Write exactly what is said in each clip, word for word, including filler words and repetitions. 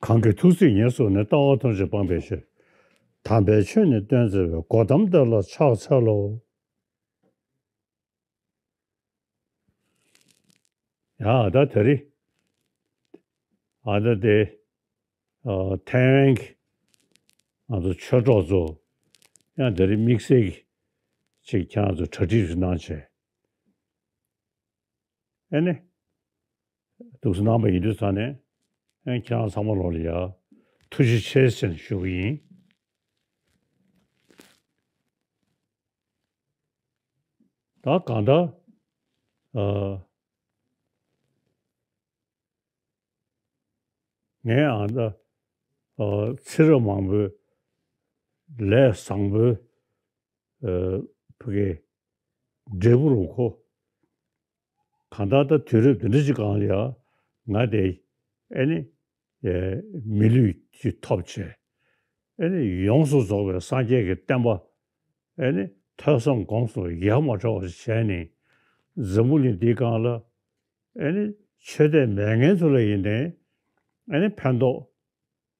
གང་གིས་ཐུགས་བརྩེས་ཉེར་བཟུང་ནས། ལྟ་བ་ཐམས་ཅད་སྤངས་པའི་ཕྱིར། དམ་པའི་ཆོས་ནི་སྟོན་མཛད་པའི། གོ་ཏམ་དེ་ལ་ཕྱག་འཚལ་ལོ། ཡ་ད་དེ་རིང་ཨ་ད་དེ་ཨ་ཐའེ་ཝན་གྱི་ང་ཚོ་ཆོས་གྲོགས་ཚོ་ཡང་དེ་རིང་དམིགས་བསལ་གྱི་ཅིག་ཁྱེད་རང་ཚོ་གྲ་སྒྲིག་ཞིག་གནང་བྱས། ཨེ་ནི། འདུག་སེ་གནང་པ་ཡིན་དུས་ཙང་ནས། ཨེ་ཁྱེད་རང་ཚང་མ་ལོག་ལ་ཡ། ཐུགས་རྗེ་ཆེ་ཟེར་ནས་ཞུ་གི་ཡིན། ད་གང་ལྟར། ཨ། ངས་ཨ་ད། ཨ། ཚེ་རབས་མང་པོའི་ལས་བཟང་པོའི། ཨ། ཕ་གི་འབྲས་བུ་རུ་གོ། གང་ལྟར་ད་དུས་རབས་འདི་འདྲ་ཅིག་སྒང་ལ་ཡ། ང་དེ་ཨེ་ནི་ཨེ་མི་ལུས་ཀྱི་ཐོབ་བྱས། ཨེ་ནི་ཡོངས་སུ་རྫོགས་པའི་སངས་རྒྱས་ཀྱི་བསྟན་པ་ཨེ་ནི་ཐོས་བསམ་སྒོམ་གསུམ་ཡ་མ་བྲལ་བ་ཞིག་བྱས་ནས། འཛམ་བུ་གླིང་འདིའི་སྒང་ལ་ཨེ་ནི་ཆོས་དད་མེད་མཁན་ཚོ་ལ་ཡིན་ནའི་ཨེ་ནི་ཕན་ཐོགས།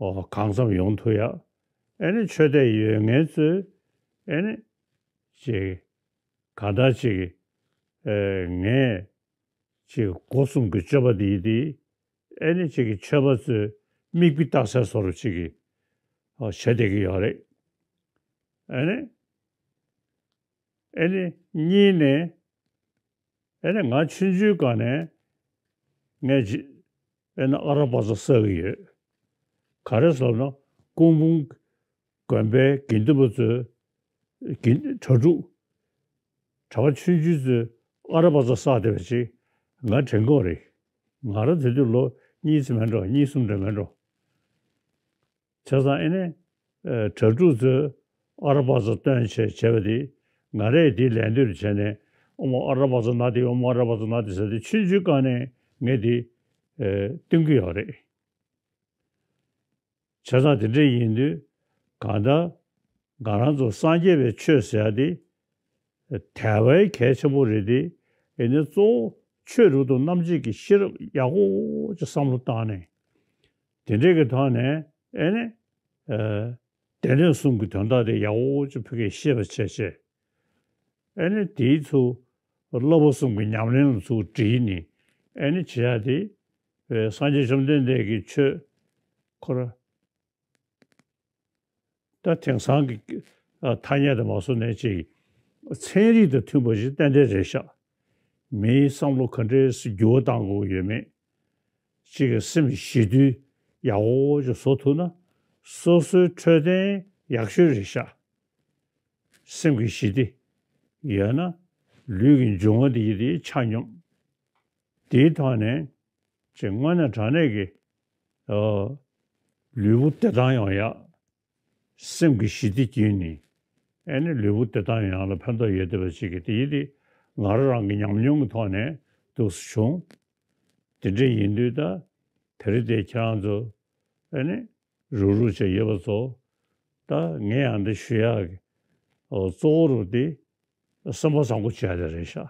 ཨོ་གང་འཚམ་ཡོང་ཐུབ་ཡ། ཨེ་ནི་ཆོས་དད་ཡོད་མཁན་ཚོས་ཨེ་ནི་ཅིག་ག་ད་ཅིག་ཨེ་ངས་ཅིག་སྒོ་གསུམ་གྱི་སྤྱོད་པ་འདི་འདི་ཨེ་ནི་ཅིག་གི་ཆོས་པ་ཚོས་མིག་དཔེ་ལྟ་སའི་བཟོ་འདྲ་ཅིག་གི་ཨོ་བྱེད་བསྡད་ཀྱི་ཡོད་རེད། ཨེ་ནི་ཨེ་ནི་གཉིས་ནས། ཨེ་ནས་ང་ཆུང་ཆུང་སྒང་ནས་ངས་ཇི་ཨེ་ནས་ཨ་ར་པ་ཙ་བསགས་ཀྱི་ཡོད། ག་རེ་ཟེར་ན་སྐུ་འབུམ་དགོན་པའི་དགེ་འདུན་པ་ཚོས་དགེ་གྲྭ་ཕྲུག་གྲྭ་པ་ཆུང་ཆུང་ཚོས་ཨ་ར་པ་ཙ་བསགས་བསྡད་པ་ཅིག་ང་དྲན་གྱི་ཡོད་རེད། ང་རང་དེ་དུས་ལོ་གཉིས་ཙམ་མིན་འགྲོ། གཉིས་གསུམ་རེ་མིན་འགྲོ། བྱས་ཙང་ཨེ་ནས་ཨ་གྲྭ་ཕྲུག་ཚོས་ཨ་ར་པ་ཙ་སྟོན་བྱས་བྱས་པ་དེ་ང་རས་དེ་ལན་འདེབས་བྱས་ནས་ཨོ་མོ་ཨ་ར་པ་ཙ་ན་དེ་ཨོ་མོ་ཨ་ར་པ་ཙ་ན་དེ་ཟེར་ཏེ་ཆུང་ཆུང་སྒང་ནས་ངས་དེ་ཨ་སྟོན་གྱི་ཡོད་རེད། བྱས་ཙང་དེ་འདྲ་ཡིན་དུས་གང་ལྟར་ང་རང་ཚོ་སངས་རྒྱས་པའི་ཆོས་ཟེར་ཡ་དེ་དལ་བའི་གལ་ཆེན་པོ་རེད་དེ། ཨེ་ནས་གཙོ་བོ་ཆོས་རབ་ཏུ་རྣམ་འབྱེད་ཀྱི་ཤེས་རབ་ཡག་པོ་ཅིག་བསམ་བློ་བཏང་ནས། དེ་འདྲས་ཀྱི་ཐོག་ནས་ཨེ་ནས་ཨ་སྡེ་སྣོད་གསུམ་གྱི་དོན་དག་དེ་ཡག་པོ་ཅིག་ཕ་གིར་ཤེས་པ་བྱས་བྱས། ཨེ་ནས་དེའི་ཚུར་བསླབ་པ་གསུམ་གྱི་ཉམས་ལེན་ལ་ཚུར་དྲིལ་ནས་ཨེ་ནས་བྱེད་ཡ་དེ། ཨེ་སངས་རྒྱས་བཅོམ་ལྡན་འདས་ཀྱི་ཆོས་ཁོ་ར། ད་དེང་སང་གི་ཨ་ཐ་སྙད་དུ་མ་སོང་ནས་ཅིག་ཚན་རིག་དང་མཐུན་པ་ཞིག་ཏན་ཏན་རེད་ཤག་མིའི་བསམ་བློ་ག་འདྲས་སེ་འགྱུར་བ་གཏང་དགོས་ཀྱི་ཡོད་མེད། ཅིག་གི་སེམས་ཞི་དུལ་ཡག་པོ་ཅིག་བཟོ་ཐུབ་ན་སོ་སོའི་འཕྲོད་བསྟེན་ཡག་ཤོས་རེད་ཤག་སེམས་ཀྱི་ཞི་བདེ་ཡོད་ན་ལུས་ཀྱི་འབྱུང་བ་འདི་ཡི་དེ་ཆ་སྙོམས། དེའི་ཐོག་ནས་ཅིག་དངོས་གནས་དྲང་གནས་ཀྱི་ཨ་ལུས་པོ་བདེ་ཐང་ཡོང་ཡག་སེམས་ཀྱི་ཞི་བདེ་བརྒྱུད་ནས་ཨེ་ནི་ལུས་པོ་བདེ་ཐང་ཡོང་ཡག་ལ་ཕན་ཐོགས་ཡོད་བསྡད་པ་ཅིག་གི་དེ་ཡི་དེ་ང་རང་རང་གི་ཉམས་མྱོང་གི་ཐོག་ནས་འདུག་སེ་བྱུང་། དེ་འདྲ་ཡིན་དུས་ད་དེ་རིང་དེ་ཁྱེད་རང་ཚོ་ཨེ་ནི་རུག་རུག་བྱས་ཡོད་པ་ཚོ། ད་ངས་ཡང་འདི་ཞུ་ཡག་གི་ཨོ་གཙོ་བོ་རུ་དེ་སེམས་པ་བཟང་པོ་བྱས་ཏེ་རེད་ཤག་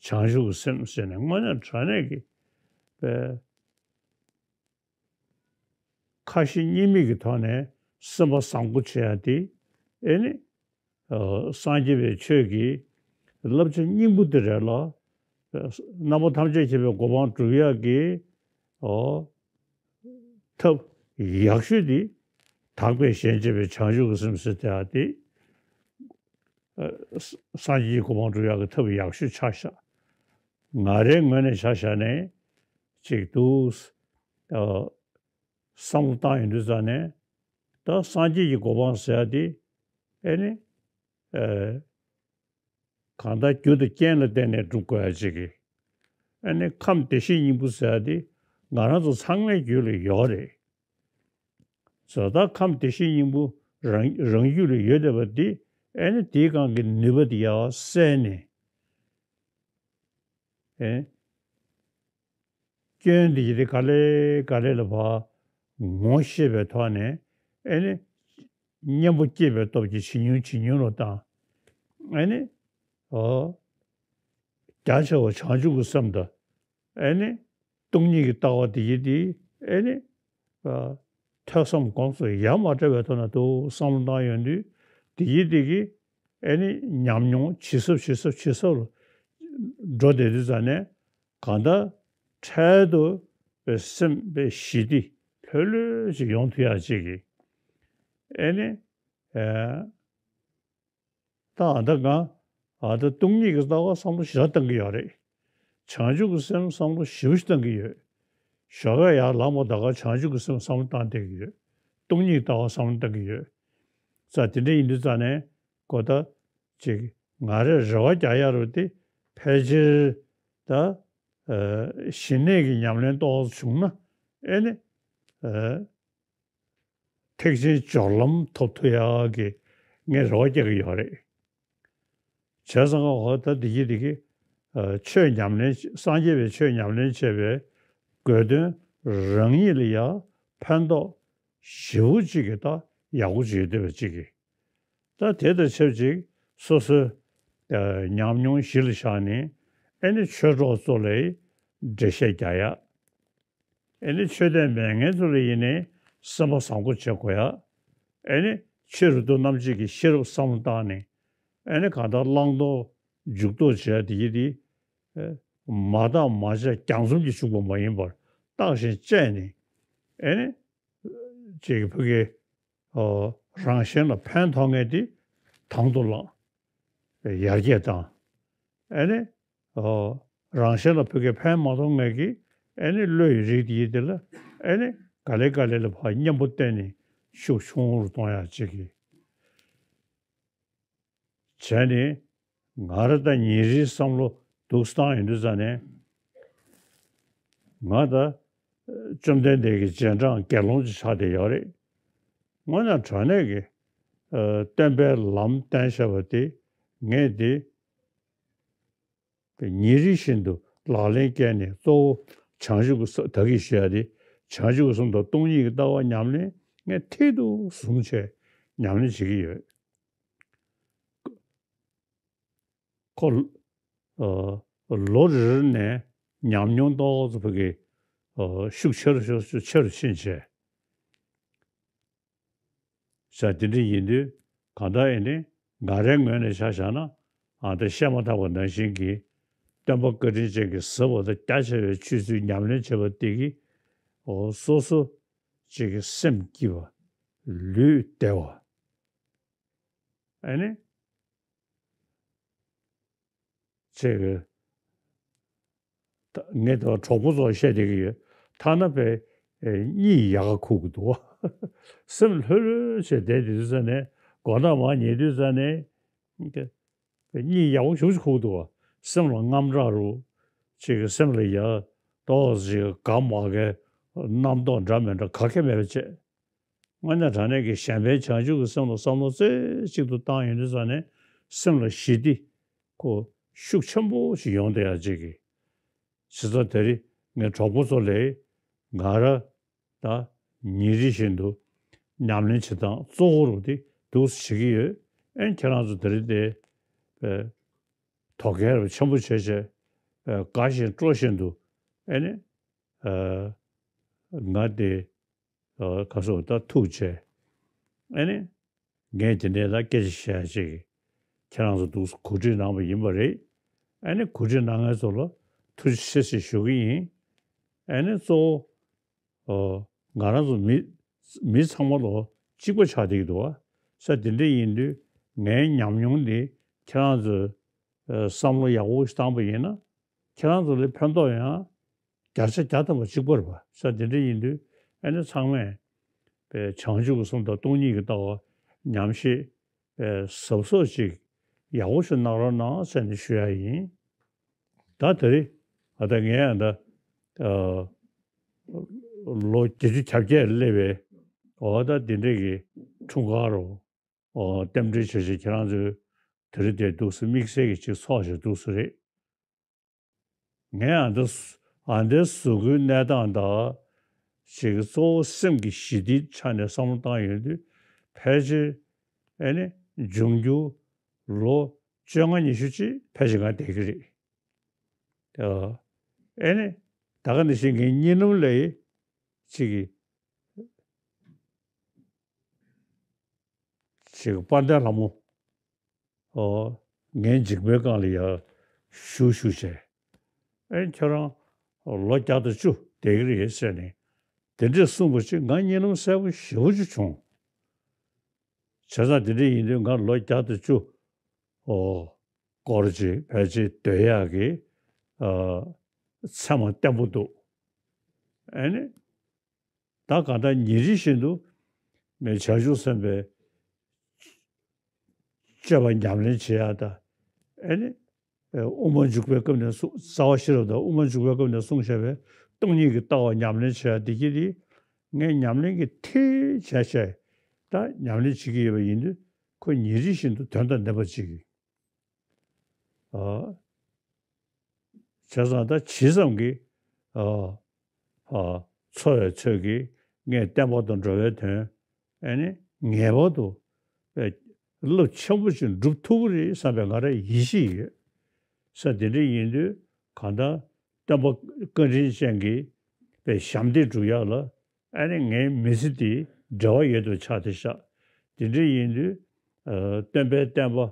བྱང་ཆུབ་ཀྱི་སེམས་ཟེར་ནས་དངོས་གནས་དྲང་གནས་ཀྱི་པའི་ཁ་ཞེ་གཉིས་མེད་ཀྱི་ཐོག་ནས་སེམས་པ་བཟང་པོ་བྱེད་ཡ་དེ་ཨེ་ནི་ཨ་སངས་རྒྱས་པའི་ཆོས་ཀྱི་བསླབ་བྱ་སྙིང་པོ་དེ་རེད་ལ། རྣམ་པ་ཐམས་ཅད་མཁྱེན་པའི་གོ་འཕང་སྒྲུབ་ཡག་གི་ཨོ་ཐབས་ཡག་ཤོས་དེ་དག་པའི་ཞེན་བྱེད་པའི་བྱང་ཆུབ་ཀྱི་སེམས་ཟེར་དེ་ཨ་དེ་ཨ་སངས་རྒྱས་ཀྱི་གོ་འཕང་སྒྲུབ་ཡག་གི་ཐབས་ཡག་ཤོས་ཆགས་ཤག་ང་རའི་ངོས་ནས་ཆ་བཞག་ནས་ཅིག་འདུག་ཨ་བསམ་བློ་བཏང་ཡོང་དུས་ཙང་ནས་ད་སངས་རྒྱས་ཀྱི་གོ་འཕང་ཟེར་ཡ་དེ་ཨེ་ནི་ཨ་གང་ལྟར་རྒྱུ་དང་རྐྱེན་ལ་བརྟེན་ནས་སྒྲུབ་དགོས་ཡ་ཅིག་གི་ཨ་ནི་ཁམས་བདེ་གཤེགས་སྙིང་པོ་ཟེར་ཡ་དེ་ང་རང་ཚོ་ཚང་མའི་རྒྱུད་ལ་ཡོད་རེད། བྱས་ཙང་ཁམས་བདེ་གཤེགས་སྙིང་པོ་རང་རང་རྒྱུད་ལ་ཡོད་བསྡད་པ་འདི་ཨེ་ནི་དེའི་སྒང་གི་ནུས་པ་དེ་ཡར་གསལ་ནས་ཨེ་སྐྱོན་འདི་ཡི་དེ་ག་ལེ་ག་ལེ་ལ་ཕར་ངོ་ཤེས་པའི་ཐོག་ནས་ཨེ་ནི་གཉེན་པོ་སྐྱེས་པའི་སྟོབས་ཀྱིས་ཇེ་ཉུང་ཇེ་ཉུང་ལ་བཏང་། ཨེ་ནི་ཨོ་རྒྱ་ཆེ་བ་བྱང་ཆུབ་ཀྱི་སེམས་དང་ཨེ་ནི་སྟོང་ཉིད་ཀྱི་ལྟ་བ་དེ་ཡི་དེ་ཨེ་ནི་ ཨ། ཐོས་བསམ་སྒོམ་གསུམ་ཡ་མ་བྲལ་བའི་ཐོག་ནས་འདུག་བསམ་བློ་བཏང་ཡོང་དུས། དེ་གིས་དེ་གིས་ཨེ་ནི་ཉམས་མྱོང་ཇི་ཟབ་ཇི་ཟབ་ཇི་ཟབ་ལ་འགྲོ་བསྡད་དུས་ཙ་ནས། གང་ལྟར་འཕྲལ་དུ་པའི་སེམས་པའི་ཞི་བདེ་ལྷོད་ལྷོད་ཅིག་ཡོང་ཐུབ་ཡག་ཅིག་གི། ཨེ་ནི། ཨེ། ད་ཨ་ད་གང་། ཨ་ད་སྟོང་ཉིད་ཀྱི་ལྟ་བ་བསམ་བློ་ཞེ་དྲག་བཏང་གི་ཡོད་རེད། བྱང་ཆུབ་ཀྱི་སེམས་བསམ་བློ་ཞེ་པོ་ཞིག་བཏང་གི་ཡོད། ཞོགས་ཀས་ཡར་ལངས་པ་ད་ག་བྱང་ཆུབ་ཀྱི་སེམས་བསམ་བློ་བཏང་བསྡད་ཀྱི་ཡོད། སྟོང་ཉིད་ཀྱི་ལྟ་བ་བསམ་བློ་བཏང་གི་ཡོད། ཙ་དེ་འདྲ་ཡིན་དུས་ཙ་ནས་གོ་ད། ཅིག་ང་རས་རེ་བ་རྒྱག་ཡ་རུ་དེ་ཕལ་ཆེར་ད། ཨ། ཞི་གནས་ཀྱི་ཉམས་ལེན་ཏོག་ཙམ་བྱུང་ན། ཨེ་ནི། ཨ། ཐེག་ཆེན་སྦྱོར་ལམ་ཐོབ་ཐུབ་ཡག་གི་ངས་རེ་བ་རྒྱག་གི་ཡོད་རེད། བྱས་ཙང་ཧོ་ད་འདི་གི་འདི་གི། ཨ། ཆོས་ཉམས་ལེན། སངས་རྒྱས་པའི་ཆོས་ཉམས་ལེན་བྱས་པའི་དགོས་དོན་རང་ཉིད་ལ་ཡང་ཕན་ཐོགས་ཞེ་པོ་ཅིག་གི་ད་ཡག་པོ་ཅིག་ཡོད་བསྡད་པ་ཅིག་གི། ད་དེ་དང་ཆབས་ཅིག་སོ་སོའི། ཨ། ཉམས་མྱོང་གཞི་ལ་བཞག་ནས། ཨེ་ནི་ཆོས་གྲོགས་ཚོ་ལ་འགྲེལ་བཤད་རྒྱག་ཡ། ཨེ་ནི་ཆོས་དད་མེད་མཁན་ཚོ་ལ་ཡིན་ནའི་སེམས་པ་བཟང་པོ་བྱེད་དགོས་ཡ། ཨེ་ནི་ཕྱི་རོལ་དུ་རྣམ་འབྱེད་ཀྱི་ཤེས་རབ་བསམ་བློ་བཏང་ནས། ཨེ་ནི་གང་ལྟར་བླང་དོར་འཇུག་ལྡོག་བྱེད་ཡ་དེ་ཡི་དེ། ཨེ། མ་བརྟགས་མ་དཔྱད་རྒྱང་འཛོམས་ཀྱིས་ཞུགས་པ་མ་ཡིན་པར་བརྟགས་ཤིང་དཔྱད་ནས། ཨེ་ནི་ཅིག་ཕ་གི། ཨོ། རང་གཞན་ལ་ཕན་ཐོགས་མཁན་དེ་དང་དུ་བླངས། ཡར་རྒྱས་བཏང་། ཨེ་ནི། ཨོ། རང་གཞན་ལ་ཕ་གི་ཕན་མ་ཐོགས་མཁན་གྱི། ཨེ་ནི་བློ་ཡི་རིགས་དེ་ཡི་དེ་ལ། ཨེ་ནི་ག་ལེ་ག་ལེ་ལ་ཕར་མཉམ་པོ་བསྟན་ནས་ཤུགས་ཆུང་རུ་གཏོང་ཡག་ཅིག་གི། བྱས་ནས། ང་རང་ད་ཉིན་རེའི་བསམ་བློ་འདུག་སེ་བཏང་ཡོང་དུས་ཙ་ནས། ང་ད་བཅོམ་ལྡན་འདས་ཀྱི་རྗེས་འབྲང་དགེ་སློང་ཅིག་ཆགས་བསྡད་ཡོད་རེད། དངོས་གནས་དྲང་གནས་ཀྱི། ཨ། སྟོན་པའི་ལམ་བསྟན་བཞག་པ་དེ་ངས་དེ་ཉིན་རེ་བཞིན་དུ་ལག་ལེན་བཀལ་ནས། གཙོ་བོ་བྱང་ཆུབ་ཀྱི་སེམས། ད་གིན་ཞུ་ཡ་དེ། བྱང་ཆུབ་ཀྱི་སེམས་དང་སྟོང་ཉིད་ཀྱི་ལྟ་བ་ཉམས་ལེན་ངས་མཐིལ་དུ་བཟུང་བྱས་ཉམས་ལེན་བྱེད་ཀྱི་ཡོད། ཁོ། ཨ། ལོ་རེ་རེ་ནས་ཉམས་མྱོང་ཏོག་ཙམ་ཕ་གི། ཨ། ཤུགས་ཆེ་རུ་ཤུགས་ཆེ་རུ་ཕྱིན་བྱས། ས་དེ་འདྲ་ཡིན་དུས། གང་ལྟར་ཨེ་ནི་ང་རའི་ངོས་ནས་ཆ་བཞག་ན། ཨ། ད་བཤད་མ་ཐག་པ་ནང་བཞིན་གྱི་སྟོན་པ་བཀའ་དྲིན་ཅན་གྱི་ཟབ་པ་དང་རྒྱ་ཆེ་བའི་ཆོས་ཚུལ་ཉམས་ལེན་བྱེད་པ་དེ་གིས། ཨོ། སོ་སོ་ཅིག་གི་སེམས་སྐྱིད་པ། ལུས་བདེ་བ། ཨེ་ནི། ཅེས། ད་ངས་ད་གྲོགས་པོ་ཚོར་བཤད་བསྡད་ཀྱི་ཡོད། ཐ་ན་པའི། ཨེ། གཉིད་ཡག་ག་ཁུག་གི་འདུག་བ། སེམས་ལྷོད་ལྷོད་བྱས་བསྡད་དུས་ཙ་ནས། མགོ་ནག་མར་ཉལ་དུས་ཙ་ནས། ཨེ། གཉིད་ཡག་པོ་ཞེ་པོ་ཅིག་ཁུག་འདུག་བ། སེམས་ལ་དངངས་སྐྲག་རུ། ཅིག་གི་སེམས་ལ་ཡ། ཏོག་ཙམ་ཅིག་དགའ་མ་དགའི་རྣམ་རྟོག་འདྲ་མི་འདྲ་ག་གེ་མེད་པ་བྱས། དངོས་གནས་དྲང་གནས་ཀྱི་གཞན་ཕན་བྱང་ཆུབ་ཀྱི་སེམས་ལ་བསམ་བློ་རྩེ་གཅིག་ཏུ་བཏང་ཡོང་དུས་ཙ་ནས། སེམས་ལ་ཞི་བདེ་ཁོ་ཤུགས་ཆེན་པོ་ཞིག་ཡོང་བསྡད་ཡག་ཅིག་གི། བྱས་ཙང་དེ་རིང་ངའི་གྲོགས་པོ་ཚོ་ལ་ང་རང་ད་ཉིན་རེ་བཞིན་དུ་ཉམས་ལེན་བྱེད་སྟངས་གཙོ་བོ་རུ་དེ་འདུག་སེ་བྱེད་ཀྱི་ཡོད། ཨེ། ཁྱེད་རང་ཚོ་དེ་རིང་དེ། ཨེ། དོ་གལ་རུ་ཆེན་པོ་བྱས་བྱས། ཨེ། དགའ་བཞིན་སྤྲོ་བཞིན་དུ། ཨེ་ནི། ཨེ། ང་དེ། ཨ། ཁ་སོགས་ད་ཐུགས་རྗེ་ཆེ། ཨ་ནི། ངས་དེ་འདྲའི་ད་སྐད་ཆ་བཤད་ཡ་ཅིག་ཁྱེད་རང་ཚོ་འདུག་གོ་སྒྲིག་གནང་བ་ཡིན་པ་རེད། ཨ་ནི་གོ་སྒྲིག་གནང་མཁན་ཚོ་ལ་ཐུགས་རྗེ་ཆེ་ཞེས་ཞུ་གི་ཡིན། ཨ་ནི་གཙོ་བོ། ཨོ། ང་རང་ཚོ་མི། མི་ཚང་མ་ལོ་གཅིག་པ་ཆགས་བསྡད་ཀྱི་འདུག་བ། ས་དེ་འདྲ་ཡིན་དུས་ངའི་ཉམས་མྱོང་འདི་ཁྱེད་རང་ཚོས། ཨ། བསམ་བློ་ཡག་པོ་ཞིག་བཏང་པ་ཡིན་ན། ཁྱེད་རང་ཚོ་ལ་ཕན་ཐོགས་ཡང་བརྒྱ་ཆ་བརྒྱ་ཐམ་པ་གཅིག་པ་རེད་པ། ས་དེ་འདྲ་ཡིན་དུས་ཨ་ནི་ཚང་མས་པའི་བྱང་ཆུབ་ཀྱི་སེམས་དང་སྟོང་ཉིད་ཀྱི་ལྟ་བ་ཉམས་བཞེས་པའི་གཟབ་གཟབ་ཅིག་ཡག་པོ་ཞིག་གནང་རོགས་གནང་ཟེར་ནས་ཞུ་ཡ་ཡིན། ད་དེ་རིང་ཨ་ད་ངས་ཨ་ད། ཨ། ལོ་བརྒྱད་ཅུ་གྱ་བརྒྱད་སླེབས་པའི་འོ་ད་འདི་འདྲས་ཀྱི་འཁྲུངས་སྐར་རུ། ཨོ། རྟེན་འབྲེལ་བྱས་བྱས་ཁྱེད་རང་ཚོས་དེ་རིང་དེ་འདུག་སེ་དམིགས་བསལ་གྱི་ཅིག་ཚོགས་བྱས་འདུག་སེ་རེད། ངས་ཨ་འདི་ཨ་འདིའི་གཟུགས་པོའི་གནས་སྟངས་དང་། ཅིག་གཙོ་བོ་སེམས་ཀྱི་ཞི་བདེའི་ཆ་ནས་བསམ་བློ་བཏང་ཡོང་དུས། ཕལ་ཆེར་ཨེ་ནི་འབྱུང་འགྱུར་ལོ་བཅོ་ལྔ་ཉི་ཤུ་ཅིག་ཕལ་ཆེར་ང་བསྡད་ཀྱི་རེད། ཨ། ཨེ་ནི་ད་ག་ནང་བཞིན་གྱི་གཉིད་ལམ་ལ་ཅིག་གི་ཅིག་དཔལ་ལྡན་ལྷ་མོ། ཨོ། ངའི་འཇིགས་པའི་སྒང་ལ་ཡར་བཞུགས་བཞུགས་བྱས། ཨེ་ཁྱོད་རང་ལོ་བརྒྱ་དང་བཅུ་བསྡད་ཀྱི་རེད་ཟེར་ནས། དེ་འདྲས་གསུངས་པ་ཅིག་ང་གཉིད་ལམ་གསལ་པོ་ཞེ་པོ་ཅིག་བྱུང་། བྱས་ཙང་དེ་འདྲས་ཡིན་དུས་ང་ལོ་བརྒྱ་དང་བཅུ། ཨོ། སྐོར་ཅིག་ཕལ་ཆེར་སྡོད་ཡག་གི། ཨ། ཚད་མ་བརྟན་པོ་འདུག་ཨེ་ནི། ད་གང་ལྟར་ཉིན་རེ་བཞིན་དུ་ངས་བྱང་ཆུབ་སེམས་དཔའི་སྤྱོད་པ་ཉམས་ལེན་བྱེད་ཡག་དང་། ཨེ་ནི། ཨེ། དབུ་མ་འཇུག་པའི་སྐབས་ནས་གསུངས། རྩ་བ་ཤེས་རབ་དང་དབུ་མ་འཇུག་པའི་སྐབས་ནས་གསུངས་བཞག་པའི་སྟོང་ཉིད་ཀྱི་ལྟ་བ་ཉམས་ལེན་བྱེད་ཡག་འདི་གྱིས་དེ་ངས་ཉམས་ལེན་གྱི་མཐིལ་བྱས་བྱས་ད་ཉམས་ལེན་བྱེད་ཀྱི་ཡོད་པ་ཡིན་དུས། ཁོ་ཉིན་རེ་བཞིན་དུ་དོན་དང་ལྡན་པ་ཅིག་ཨ། བྱས་ཙང་ད་ཇི་ཙམ་གྱིས། ཨ། ཨ། འཚོ་བའི་ཚོད་ཀྱིས་ངས་བསྟན་པ་དང་འགྲོ་བའི་དོན། ཨེ་ནི་ངེས་པར་དུ་རླབས་ཆེན་པོ་ཞིག་འགྲུབ་ཐུབ་ཀྱི་རེད་བསམ་པའི་ང་རང་ཡིད་ཆེས་ཡོད། ས་དེ་འདྲ་ཡིན་དུས་གང་ལྟར་སྟོན་པ་བཀའ་དྲིན་ཅན་གྱི་པའི་ཞབས་འདེགས་སྒྲུབ་ཡག་ལ། ཨེ་ནི་ངའི་མི་ཚེ་འདི་འབྲེལ་བ་ཡོད་དུ་ཆགས་ཏེ་ཤག་དེ་འདྲ་ཡིན་དུས། ཨ། སྟོན་པའི་བསྟན་པ།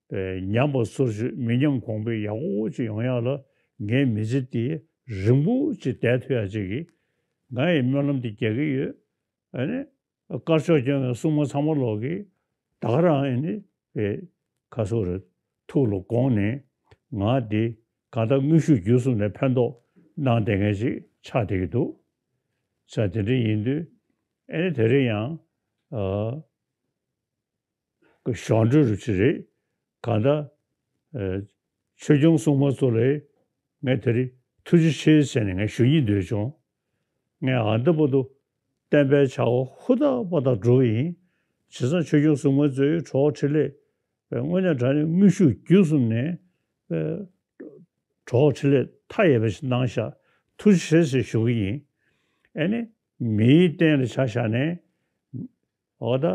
པའི་ཉམས་པ་སོར་ཆུད་མི་ཉམས་གོང་འཕེལ་ཡག་པོ་ཅིག་ཡོང་ཡག་ལ་ངའི་མི་ཚེ་འདི་རིང་པོ་ཅིག་བསྡད་ཐུབ་ཡག་ཅིག་གི་ང་ཡི་སྨོན་ལམ་འདི་རྒྱག་གི་ཡོད། ཨ་ནི་དཀར་ཕྱོགས་སྐྱོང་བའི་སྲུང་མ་ཚང་མ་ལོག་གིས་ད་ག་རང་ཨེ་ནི་པའི་ཁ་སོ་རེ་ཐུགས་ལ་དགོངས་ནས། ང་འདི་གང་ལྟར་དངོས་ཤུགས་བརྒྱུད་གསུམ་ནས་ཕན་ཐོགས་གནང་བསྡད་མཁན་ཅིག་ཆགས་བསྡད་ཀྱི་འདུག་ས་དེ་འདྲ་ཡིན་དུས། ཨེ་ནི་དེ་རིང་ཡང་། ཨ། གི་གཞུང་འབྲེལ་རུ་ཅིག་རེད། གང་ལྟར། ཨ། ཆོས་སྐྱོང་སྲུང་མ་ཚོ་ལ་ངས་དེ་རིང་ཐུགས་རྗེ་ཆེ་ཟེར་ནས་ངས་ཞུ་སྙིང་འདོད་བྱུང་། ངས་ཨ་འདི་བར་དུ་བསྟན་པའི་བྱ་བ་ཧུར་ཐག་པ་ཐག་སྒྲུབ་ཡིན། བྱས་ཙང་ཆོས་སྐྱོང་སྲུང་མ་ཚོའི་གྲོགས་འཕྲིན་ལས་དངོས་གནས་དྲང་གནས་དངོས་ཤུགས་བརྒྱུད་གསུམ་ནས། ཨ། གྲོགས་འཕྲིན་ལས་མཐའ་ཡས་པ་ཞིག་གནང་ཤག་ཐུགས་རྗེ་ཆེ་ཟེར་ཞུ་གི་ཡིན། ཨེ་ནི་མིའི་སྟེང་ལ་ཆ་བཞག་ནས། འོ་ད།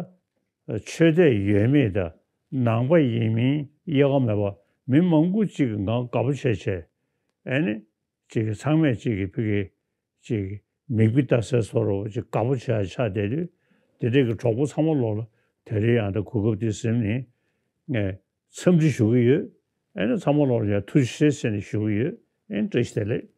ཆོས་དད་ཡོད་མེད་དང་ནང་པ་ཡིན་མིན་དབྱེ་བ་མེད་པར་མི་མང་པོ་ཅིག་གིས་ང་དགའ་པོ་བྱས་བྱས། ཨེ་ནི། ཅིག་གིས་ཚང་མས་ཅིག་གིས་ཕ་གི་ཅིག་མིག་དཔེ་ལྟ་སའི་བཟོ་འདྲ་ཅིག་དགའ་པོ་བྱས་ཆགས་བསྡད་དུས། དེ་འདྲས་ཀྱི་གྲོགས་པོ་ཚང་མ་ལོག་ལ་དེ་རིང་ཡང་ད་གོ་སྐབས་དེ་ཟིན་ནས་ངས་འཚམས་འདྲི་ཞུ་གི་ཡོད། ཨེ་ནི་ཚང་མ་ལོག་ལ་ཡང་ཐུགས་རྗེ་ཆེ་ཟེར་ནས་ཞུ་གི་ཡོད། ཨེ་ནི་བཀྲ་ཤིས་བདེ་ལེགས།